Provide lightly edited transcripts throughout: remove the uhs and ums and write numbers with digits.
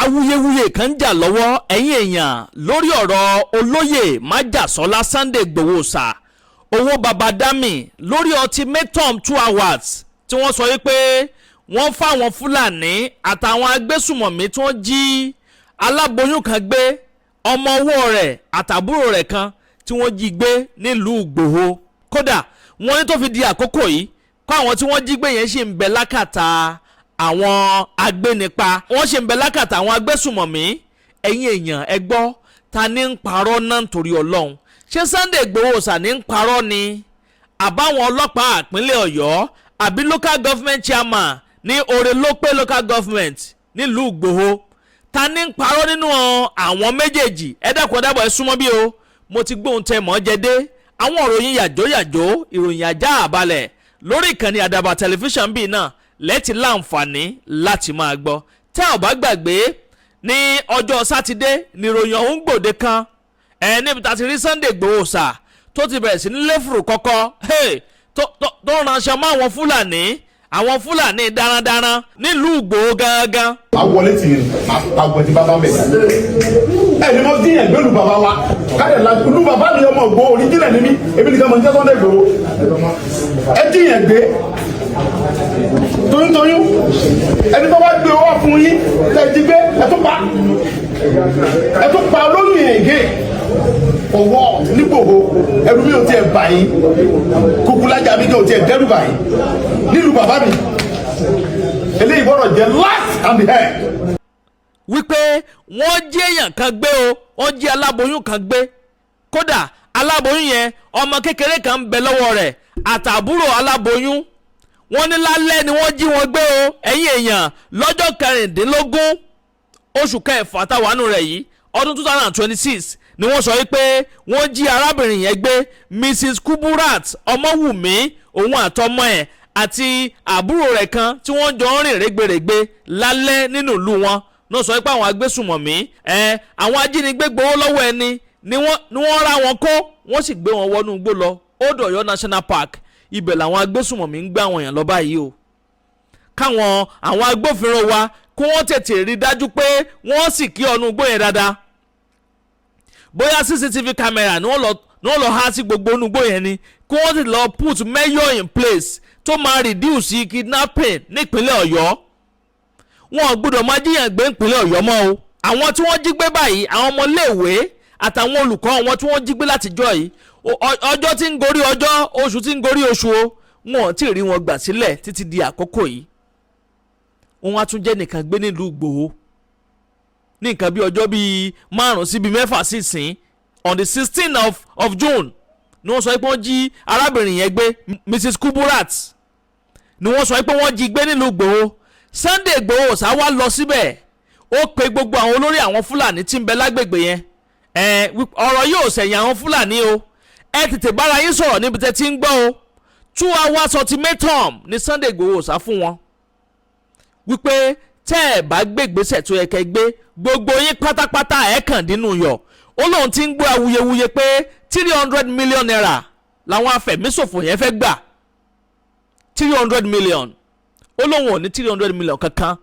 Awuyewuye kan ń jà lọ́wọ́, ẹ̀yin èèyàn, lórí ọ̀rọ̀ olóyè májàsọ́lá Sunday Igboho sà, owó babadami, lórí ultimatum 2 hours tí wọ́n sọ wípé wọ́n fáwọn Fúlàní àtàwọn agbésùmọ̀mí tí wọ́n jí aláboyún kan gbé, ọmọ ọwọ́ rẹ̀ àtàbúrò rẹ̀ kan tí wọ́n jí gbé nílùú Ìgbòho. Kódà, wọ́n ní tó fi di àkókò yìí kó àwọn tí wọ́n jí gbé yẹn ṣì ń bẹ lákàtà àwọn agbénipa, wọ́n ṣì ń bẹ lákàtà àwọn agbésùmọ̀mí. Ẹ̀yin èèyàn, ẹ gbọ́, ta ní ń parọ́ náà nítorí Ọlọ́run? Ṣé Sunday Igboho sà ní ń parọ́ ni, àbáwọn ọlọ́pàá ìpínlẹ̀ Ọ̀yọ́, àbí local government chairman ní Orelópé local government nílùú Ìgbòho? Ta ní ń parọ́ nínú àwọn méjèèjì? Ẹ dákun, ẹ dábọ̀, ẹ súnmọ́ bí o. Mo ti gbóhùn tẹ mọ́ jẹ dé àwọn ìròyìn yàjóyàjó, ìròyìn ajá àbálẹ̀ lórí ìkànnì Àdàbà Tẹlifíṣàn bíi náà lẹ́tì láǹfààní láti máa gbọ́. Tẹ́ ò bá gbàgbé, ní ọjọ́ Sátidé ní ìròyìn ọ̀hún gbòde kan ẹ, níbi tá a ti rí Sunday Igboho sà tó ti bẹ̀rẹ̀ sí ní léfùrù kọ́kọ́ tó ránṣẹ́ mọ́ àwọn Fúlàní, àwọn Fúlàní darandaran nílùú Ìgbòho gangan. A wọlé tì í àgbẹ̀ tí bàbá bẹ̀. Ẹ ní mo dín ẹgbẹ́ lu bàbá wa káyọ̀ la lu bàbá mi. Ọmọ Ìgbòho oríjìnlẹ̀ ní mí, èmi nìkan mọ̀ ní Sunday Ìgbòho. Ẹ dín ẹgbẹ́ toyúntoyún, ẹni tó bá gbé owó fún yín tẹ̀ jí gbé, ẹ tún pa, ẹ tún pa olóyún yẹn gé ọwọ́ nígbòho. Ẹrú mi ò tiẹ̀ bà yín, kúkúlájà mi ò tiẹ̀ dẹ́rù bà yín nílùú bàbá mi. Eléyìí gbọ́dọ̀ jẹ́ last and the end. Wípé wọ́n jí èèyàn kan gbé o, wọ́n jí aláboyún kan gbé. Kódà, aláboyún yẹn, ọmọ kékeré kan ń bẹ lọ́wọ́ rẹ̀ àtàbúrò aláboyún. Wọ́n ní lálẹ́ ni wọ́n jí wọn gbé o, ẹ̀yin èèyàn, lọ́jọ́ 16 oṣù kẹfà táwa nù rẹ̀ yìí, ọdún 2026 ni wọ́n sọ wípé wọ́n jí arábìnrin yẹn gbé, Mrs Kuburat Ọmọwùmí, òun àtọmọ ẹ̀ àti àbúrò rẹ̀ kan tí wọ́n jọ ń rìn rẹ́gbẹ̀rẹ́gbẹ́ lálẹ́ nínú ìlú wọn náà. Sọ pé àwọn agbésùmọ̀mí ẹ, àwọn ajínigbé gbowó lọ́wọ́ ẹni ni wọ́n rá wọn kó, wọ́n sì gbé wọn wọnú igbó lọ, Old Ọ̀yọ́ National Park. Ibẹ̀ làwọn agbésùmọ̀mí ń gbé àwọn èèyàn lọ báyìí o. Káwọn àwọn agbófinró wa kí wọ́n tètè rí dájú pé wọ́n sì kí ọ̀nù igbó yẹn dáadáa. Bóyá CCTV camera ni wọ́n lọ há sí gbogbo inú igbó yẹn ni, kí wọ́n sì lọ put measure in place tó máa reduce kidnapping nípínlẹ̀ Ọ̀yọ́. Wọn ò gbọ́dọ̀ máa jíyàn gbé nípínlẹ̀ Ọ̀yọ́ mọ́ o. Àwọn tí wọ́n jí gbé báyìí, àwọn ọmọléèwé àtàwọn olùkọ́ wọn tí wọ́n jí gbé látijọ́ yìí, ọjọ́ tí ń gorí ọjọ́, oṣù tí ń gorí oṣù o, wọn ò tí ì rí wọn gbà sílẹ̀ títí di àkókò yìí. Wọn á tún jẹ́ nìkan gbé nílùú Ìgbòho ní nǹkan bí ọjọ́ bíi 5 sí bíi 6 sísìn. On the 16 of June ni wọ́n sọ pé wọ́n jí arábìnrin yẹn gbé, Mrs Kuburat ni wọ́n sọ pé wọ́n jí gbé nílùú Ìgbòho. Sunday Ìgbòho sá wá lọ síbẹ̀, ó pe gbogbo àwọn olórí àwọn Fúlàní tí ń bẹ lágbègbè yẹn. Ẹ ọ̀rọ̀ yóò sẹ̀yìn àwọn Fúlàní o, ẹ tètè bára yín sọ̀rọ̀ níbi tẹ́ ti ń gbọ́ o. 2 hours ultimatum ni Sunday Ìgbòho sá fún wọn, wípé tẹ́ ẹ bá gbé ìgbésẹ̀ tó yẹ kẹ́ gbé, gbogbo yín pátápátá ẹ̀ kàn dínú yọ̀. Ó lóun ti ń gbọ́ awuyewuye pé ₦300 million làwọn afẹ̀míṣòfò yẹn fẹ́ gbà, 300 million. Ó lóun ò ní 300 million kankan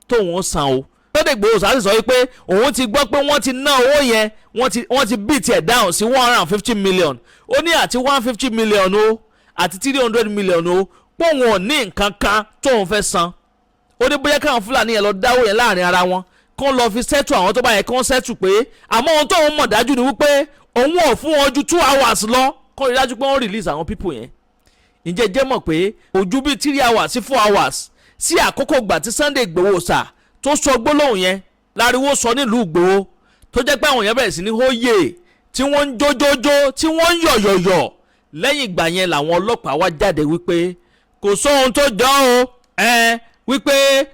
tóun ó san o. Sunday Igboho sá sì sọ wípé òun ti gbọ́ pé wọ́n ti ná owó yẹn, wọ́n ti beat ẹ̀ down sí 150 million. Ó ní àti 150 million o àti 300 million o, póun ò ní nǹkan kan tóun fẹ́ san. Ó ní bóyá káwọn Fúlàní yẹn lọ dáwó yẹn láàrin ara wọn, kó lọ fi settle àwọn tó bá yẹ kó ń settle, pé àmọ́ ohun tóun mọ̀ dájú ni wípé òun ò fún wọn ju 2 hours lọ kó rí dájú pé wọ́n release àwọn people yẹn. Ǹjẹ́ jẹ́ mọ̀ pé ojú bíi 3 hours sí 4 hours sí àkókò gbà tí Sunday Igboho sà tó sọ gbólóhùn yẹn láriwo sọ nílùú Ìgbòho, tó jẹ́ pé àwọn èèyàn bẹ̀rẹ̀ sí ní hóyè, tí wọ́n ń jójójó, tí wọ́n ń yọ̀yọ̀yọ̀. Lẹ́yìn ìgbà yẹn làwọn ọlọ́pàá wá jáde wípé kò sóhun tó jọ o, ẹ wípé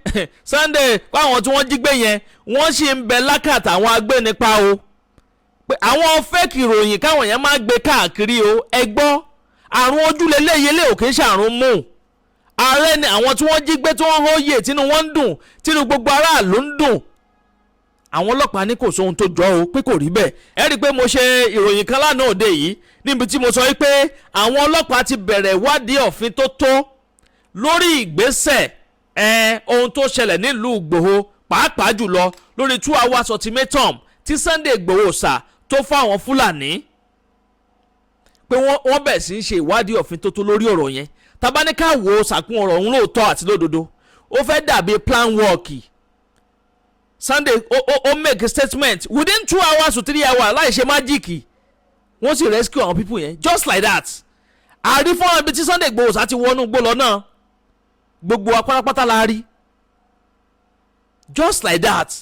Sunday páwọn tí wọ́n jí gbé yẹn, wọ́n sì ń bẹ lákàtà àwọn agbénipa o, pé àwọn fake ìròyìn káwọn èèyàn máa gbé káàkiri o. Ẹ gbọ́, àrùn ojúlélẹ́yẹlé ò kì í ṣàrùn mú. Ààrẹ ni àwọn tí wọ́n jí gbé tí wọ́n hóyè, tínú wọn ń dùn, tínú gbogbo aráàlú ń dùn. Àwọn ọlọ́pàá ní kò sóhun tó jọ o, pé kò rí bẹ́ẹ̀. Ẹ rí i pé mo ṣe ìròyìn kan lánàá òde yìí níbi tí mo sọ wípé àwọn ọlọ́pàá ti bẹ̀rẹ̀ ìwádìí òfin tó tó lórí ìgbésẹ̀ ẹ ohun tó ṣẹlẹ̀ nílùú Ìgbòho. Pàápàá jùlọ lórí 2 hours ultimatum tí Sunday Igboho sà tó fáwọn Fúlàní, pé wọ́n bẹ̀ sí ń ṣe ìwádìí òfin tó tó lórí ọ̀rọ̀ yẹn. Tabaníkà wo sàkún ọ̀rọ̀ ọ̀hún, lóòótọ́ àti lódodo, ó fẹ́ dàbí plan work. Sunday ó make a statement within 2 hours to 3 hours, láì ṣe magic, wọ́n sì rescue àwọn people yẹn just like that. Àrí fọ́nrán ibi tí Sunday Igboho sá ti wọnú igbó lọ náà, gbogbo wa pátápátá la rí, just like that.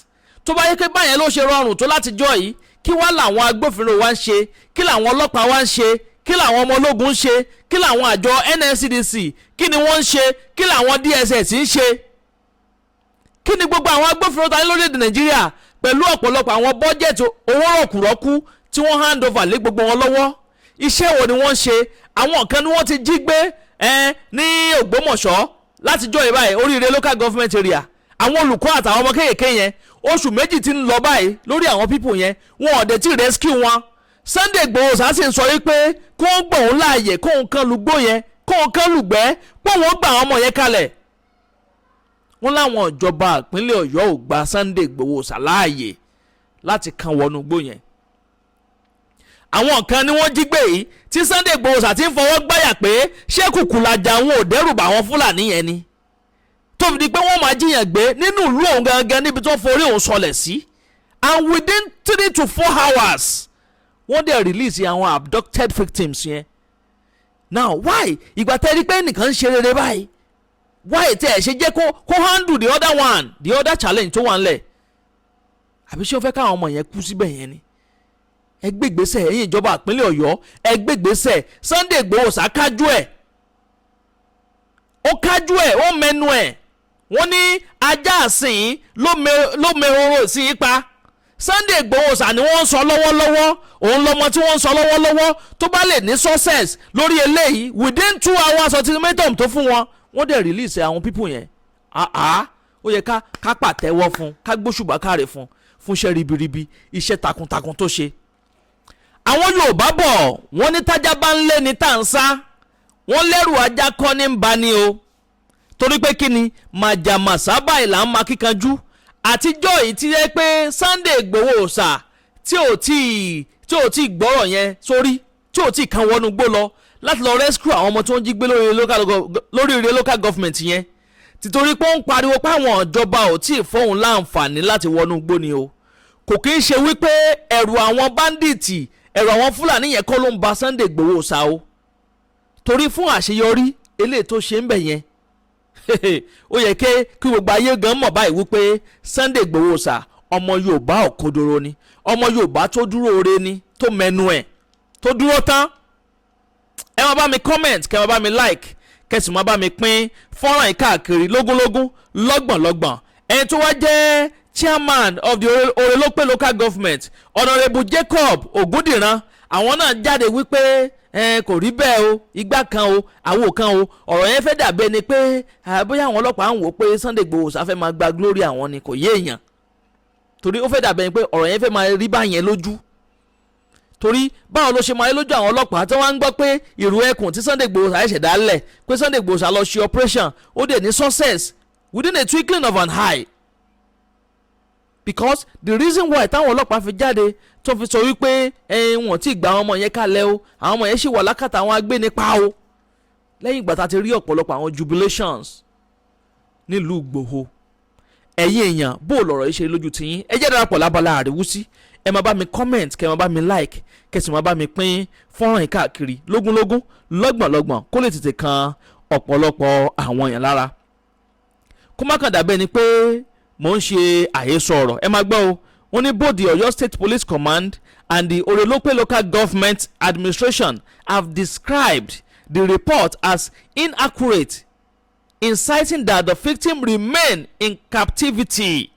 Tó bá yẹ pé báyẹn ló ṣe rọrùn tó láti jọ yìí, kí wá làwọn agbófinró wa ń ṣe? Kí làwọn ọlọ́pàá wa ń ṣe? Kí làwọn ọmọ ológun ń ṣe? Kí làwọn àjọ NSCDC, kí ni wọ́n ń ṣe? Kí làwọn DSS ń ṣe? Kí ni gbogbo àwọn agbófinró ta ní lórílẹ̀‐èdè Nàìjíríà, pẹ̀lú ọ̀pọ̀lọpọ̀ àwọn bọ́jẹ̀tì owó rọ̀kùrọ̀kù tí wọ́n hand over lé gbogbo wọn lọ́wọ́? Iṣẹ́ wo ni wọ́n ń ṣe? Àwọn kan ni wọ́n ti jí gbé ẹ ní Ògbómọ̀ṣọ́ látijọ́ yìí báyìí, Oríire Local Government Area, àwọn olùkọ́ àtàwọn ọmọ kéékèèké yẹn. Oṣù 2 ti ń lọ báyìí lórí àwọn people yẹn, wọn ò dẹ̀ tí rescue wọn. Sunday Igboho sá sì ń sọ wípé kó ń gbọ̀n òun láàyè, kó ń kan lùgbó yẹn, kó ń kan lùgbẹ́, pé òun gbà àwọn ọmọ yẹn kalẹ̀. Wọ́n láwọn ìjọba ìpínlẹ̀ Ọ̀yọ́ ò gba Sunday Igboho sá láàyè láti kan wọnú igbó yẹn. Àwọn kan ni wọ́n jí gbé yìí tí Sunday Igboho sá ti ń fọwọ́ gbáyà pé ṣé kùkùlàjà àwọn ò dẹ́rù bà àwọn Fúlàní yẹn ni, tó fi di pé wọ́n máa jí èèyàn gbé nínú ìlú òun gangan, níbi tó forí òun sọlẹ̀ sí. And within 3 to 4 hours, wọ́n dẹ̀ release àwọn abducted victims yẹn. Now why, ìgbà tẹ́ rí pé nìkan ń ṣe rere báyìí, why tẹ́ ẹ̀ ṣe jẹ́ kó handle the other one, the other challenge tó wà ńlẹ̀? Àbí ṣé ó fẹ́ káwọn ọmọ yẹn kú síbẹ̀ yẹn ni? Ẹ gbégbèsè, ẹ̀yin ìjọba ìpínlẹ̀ Ọ̀yọ́, ẹ gbégbèsè. Sunday Igboho sá kájú ẹ̀, ó kájú ẹ̀, ó mẹnu ẹ̀. Wọ́n ní ajá àsìn ló mehoro sí i pa. Sunday Igboho sá ni wọ́n ń sọ lọ́wọ́lọ́wọ́, òun lọ́mọ tí wọ́n ń sọ lọ́wọ́lọ́wọ́. Tó bá lè ní success lórí eléyìí, within 2 hours ultimatum tó fún wọn, wọ́n dẹ̀ release àwọn people yẹn, àá ó yẹ ká pàtẹ́wọ́ fún, ká gbóṣùbà káre fún iṣẹ́ ribiribi, iṣẹ́ takuntakun tó ṣe. Àwọn Yorùbá bọ̀, wọ́n ní tájá bá ń lé ní tá à ń sá, wọ́n lẹ́rù ajá kọ́ ní ń ba ni o. Torí pé kí ni màjàmásá báyìí là ń ma kíkanjú. Àtijọ́ yìí ti yẹ pé Sunday Igboho ṣà tí ò tí gbọ́rọ̀ yẹn sórí, tí ò tí kan wọnú gbó lọ láti lọ rescue àwọn ọmọ tó ń jí gbé lórí local government yẹn, títorí pé ó ń pariwo pé àwọn ìjọba ò tí ì fóun láǹfààní láti wọnú gbó ni o. Kò kí ń ṣe wípé ẹ̀rù àwọn bandits, ẹ̀rù àwọn Fúlàní yẹn kọ́ ló ń ba Sunday Igboho ṣá o. Torí fún àṣeyọrí eléyìí tó ṣe ń bẹ̀ yẹn, ó yẹ kí gbogbo ayé gan mọ̀ báyìí wípé Sunday Igboho ṣá, ọmọ Yorùbá òkodoro ni, ọmọ Yorùbá tó dúró re ni, tó mẹnu ẹ̀, tó dúró tán. Ẹ máa bá mi comment, kẹ́ máa bá mi like, kẹ́ sì máa bá mi pín fọ́nrán yìí káàkiri lógúnlógún, lọ́gbọ̀nlọ́gbọ̀n. Ẹni tó wá jẹ́ chairman of the Orelope Local Government, Honourable Jacob Ogundiran, àwọn náà jáde wípé ẹ kò rí bẹ́ẹ̀ o, igbá kan o, àwo kan o. Ọ̀rọ̀ yẹn fẹ́ dàbí ẹni pé bóyá àwọn ọlọ́pàá ń wò pé Sunday Igboho sáfẹ́ máa gba glory àwọn ni, kò yé èèyàn, torí ó fẹ́ dàbí ẹni pé ọ̀rọ̀ yẹn fẹ́ máa rí báyẹn lójú. Torí báwo ló ṣe máa rí lójú àwọn ọlọ́pàá tí wọ́n ń gbọ́ pé ìrù ẹkùn tí Sunday Igboho ṣẹ̀ṣẹ̀ dálẹ̀, pé Sunday Igboho lọ ṣe operation, ó dẹ̀ ní success within a twinkling of an eye? Because the reason why táwọn ọlọ́pàá fi jáde tó fi sọ wípé ẹ̀yin wọn tí gba àwọn ọmọ yẹn kalẹ̀ o, àwọn ọmọ yẹn ṣì wà lákàtà àwọn agbénipa o, lẹ́yìn ìgbà tá a ti rí ọ̀pọ̀lọpọ̀ àwọn jubilations nílùú Ìgbòho. Ẹ̀yin èèyàn, bó lọ̀rọ̀ yìí ṣe lójú tiyín? Ẹ jẹ́ darapọ̀ lábala àríwúsí. Ẹ máa bá mi comment, kẹ́ máa bá mi like, kẹ́ sì máa bá mi pín fọ́nrán yìí káàkiri lógúnlógún, lọ́gbọ̀nlọ́gbọ̀n, kó lè tètè kan ọ̀pọ̀lọpọ̀ àwọn èèyàn lára, kó má kàn dàbẹ́ ni pé mò ń ṣe àhesọ ọ̀rọ̀. Ẹ máa gbọ́ o. Wọ́n ní both the Oyo State Police Command and the Orelope Local Government Administration have described the report as inaccurate, inciting that the victim remain in captivity.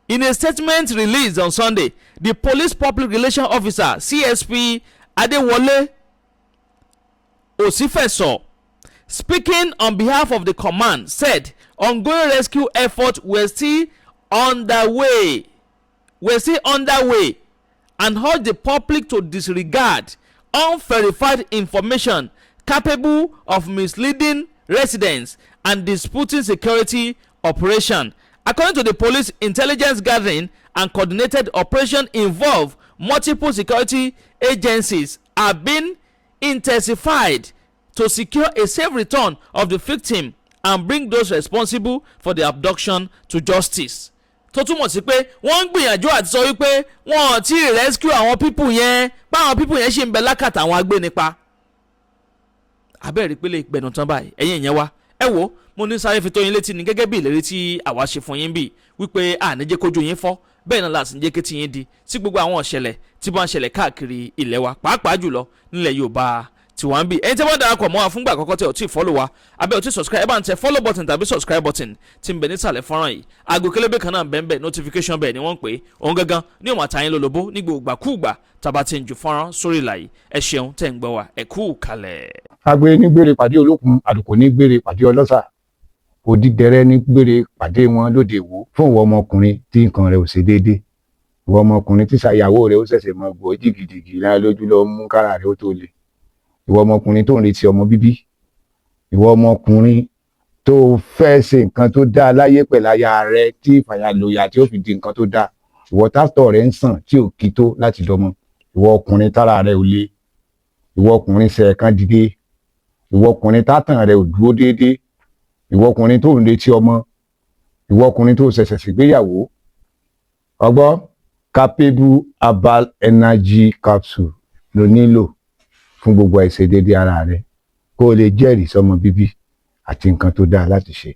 In a statement released on Sunday, the police public relations officer, CSP Adewale Osifeso, speaking on behalf of the command, said ongoing rescue efforts were still underway and urged the public to disregard unverified information capable of misleading residents and disrupting security operation. According to the police, intelligence gathering and coordinated operation involve multiple security agencies are being intensified to secure a safe return of the victim and bring those responsible for the abduction to justice. Tó túmọ̀ sí pé wọ́n ń gbìyànjú àti sọ wípé wọ́n ò tí ì rescue àwọn people yẹn, báwọn people yẹn ṣì ń bẹ lákàtà àwọn agbénipa. Abẹ́rẹ́ ìpele ìgbẹ̀nù tán báyìí. Ẹ̀yin ìyẹn wa, ẹ wo, mo ní sáré fi tó yín létí ni gẹ́gẹ́ bí ìlérí tí àwa ṣe fún yín bì wípé àní jẹ́ kójú yín fọ́, bẹ́ẹ̀ náà láti jẹ́ kétí yín di sí gbogbo àwọn ìṣẹ̀lẹ̀ tí bá ń ṣẹlẹ̀ káàkiri ilẹ̀ wa, pàápàá jùlọ nílẹ̀ Yorùbá tí wọ́n ń bì. Ẹ̀yin tí wọ́n darapọ̀ mọ́ wa fúngbà àkọ́kọ́, tí ò tí ì follow wa abẹ́ ò tí subscribe, ẹ bá ń tẹ follow button tàbí subscribe button tí ń bẹ nísàlẹ̀ fọ́nrán yìí. Aago kélébé kan náà ń bẹ ń bẹ, notification bẹ́ẹ̀ ni wọ́n ń pè é. Òun gangan ní òun àtàyìn lólobó ní gbogbo ìgbàkúùgbà tàbá ti ń ju fọ́nrán sórí ìlà yìí. Ẹ ṣeun tẹ̀ ń gbọ́ wa, ẹ kú kalẹ̀. Agbe ní gbére pàdé olókun, àlùkò ní gbére pàdé ọlọ́sà, odídẹrẹ́ ní gbére pàdé wọn lóde Ìwó. Fún ìwọ ọmọkùnrin tí nǹkan rẹ̀ ò ṣe déédé, ìwọ ọmọkùnrin tí ṣàyàwó rẹ̀ ó ṣẹ̀ṣẹ̀ mọ gbọ́ jìgìjìgì lára lójú lọ mú kára rẹ̀ ó tó le, ìwọ ọmọkùnrin tó ń retí ọmọ bíbí, ìwọ ọmọkùnrin tó fẹ́ ṣe nǹkan tó dáa láyé pẹ̀lú aya rẹ tí ìfàyàlòyà tí ó fi di nǹkan tó dáa, ìwọ tátọ̀ rẹ̀ ń sàn tí ò kí tó láti dọmọ, ìwọ ọkùnrin tára rẹ̀ ò le, ìwọ ọkùnrin ṣẹ̀ẹ̀kan dìde, ìwọ ọkùnrin tátàn rẹ̀ ò dúró déédéé, ìwọ ọkùnrin tó ń retí ọmọ, ìwọ ọkùnrin tó ṣẹ̀ṣẹ̀ ṣègbéyàwó, ọgbọ́ Capable Herbal Energy Capsule ló nílò fún gbogbo àìṣedéédé ara rẹ, kó o lè jẹ́rìí sọmọ bíbí àti nǹkan tó dáa láti ṣe.